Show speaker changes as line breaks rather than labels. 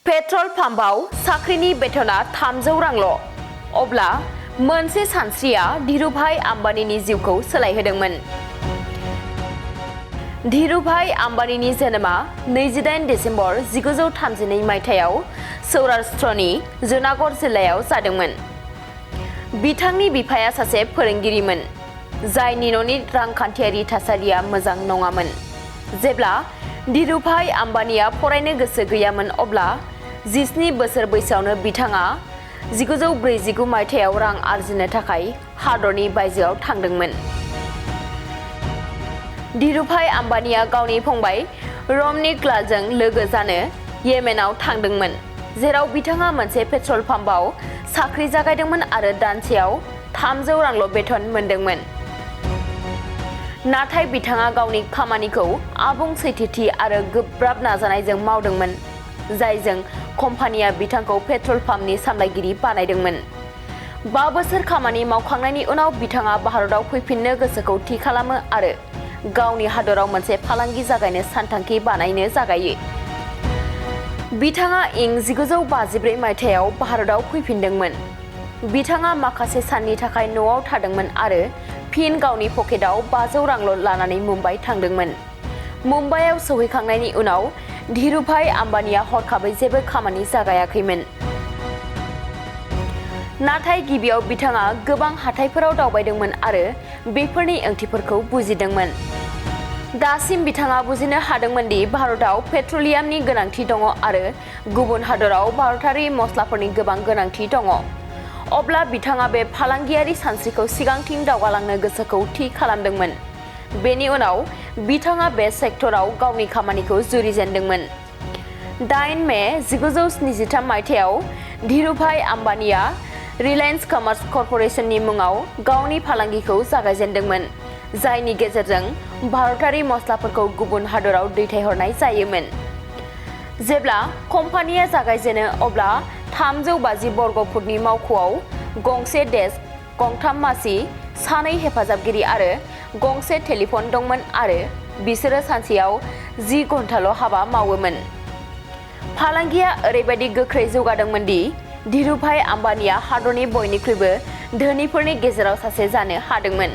Petrol पाम्पआव साख्रिनि बेथना 300 रांल'। अब्ला मोनसे सानस्रिया धीरुभाई आम्बानीनि जिउखौ सोलायहोदोंमोन। धीरुभाई आम्बानीनि जोनोमा 28 दिसेम्बर 1932 मायथाइयाव सौराष्ट्रनि जुनागढ़ जिल्लायाव जादोंमोन। बिथांनि बिफाया सासे फोरोंगिरिमोन, जायनि न'नि रांखान्थियारि थासारिया मोजां नङामोन। जेब्ला धीरुभाई आम्बानीया फरायनो गोसो गैयामोन अब्ला 17 बोसोर बैसोआवनो बिथाङा 1949 मायथाइयाव रां आरजिनो थाखाय हादरनि बायजोआव थांदोंमोन। धीरुभाई आम्बानीया गावनि फंबाय रमनिक लालजों लोगो जानो येमेनाव थांदोंमोन, जेराव बिथाङा मोनसे पेट्रल पाम्पआव साख्रि जागायदोंमोन आरो दानसेयाव 300 रांल' बेथन मोनदोंमोन। नाथाय बिथाङा गावनि खामानिखौ आबुं सैथोथि आरो गोब्राब नाजानायजों मावदोंमोन, जायजों कम्पानिया बिथांखौ पेट्रल पाम्पनि सामलायगिरि बानायदोंमोन। 5 बोसोर खामानि मावखांनायनि उनाव बिथाङा भारताव फैफिननो गोसोखौ थि खालामो आरो गावनि हादराव मोनसे फालांगि जागायनो सानथांखि बानायनो जागायो। बिथाङा इं 1954 मायथाइयाव भारताव फैफिनदोंमोन। बिथाङा माखासे साननि थाखाय न'आव थादोंमोन आरो फिन गावनि पकेटाव 500 रांल' लानानै मुम्बाइ थांदोंमोन। मुम्बाइआव सौहैखांनायनि उनाव धीरुभाई आम्बानीया हरखाबै जेबो खामानि जागायाखैमोन। नाथाय गिबियाव बिथाङा गोबां हाथाइफोराव दावबायदोंमोन आरो बेफोरनि ओंथिफोरखौ बुजिदोंमन। दासिम बिथाङा बुजिनो हादोंमोन दि भारताव पेट्रलियामनि गोनांथि दङ आरो गुबुन हादराव भारतारि मस्लाफोरनि गोबां गोनांथि दङ। अब्ला बिथाङा बे फालांगियारि सानस्रिखौ सिगांथिं दावगालांनो गोसोखौ थि खालामदोंमोन। बेनि उनाव बिथाङा बे सेक्टराव गावनि खामानिखौ जुरिजेनदोंमोन। 8 मे 1973 मायथाइयाव धीरुभाई आम्बानीया रिलायन्स कमार्स कर्परेशननि मुङाव गावनि फालांगिखौ जागायजेनदोंमोन, जायनि गेजेरजों भारतारि मस्लाफोरखौ गुबुन हादराव दैथायहरनाय जायोमोन। जेब्ला कम्पानिया जागायजेनो अब्ला 350 बर्ग फुटनि मावख'आव गंसे डेस्क, गंथाम मासि, 2 हेफाजाबगिरि आरो गंसे टेलिफन दंमोन आरो बिसोरो सानसेयाव 10 घन्टाल' हाबा मावोमोन। फालांगिया ओरैबायदि गोख्रै जौगादोंमोन दि धीरुभाई आम्बानीया हादरनि बयनिख्रुइबो धोनिफोरनि गेजेराव सासे जानो हादोंमोन।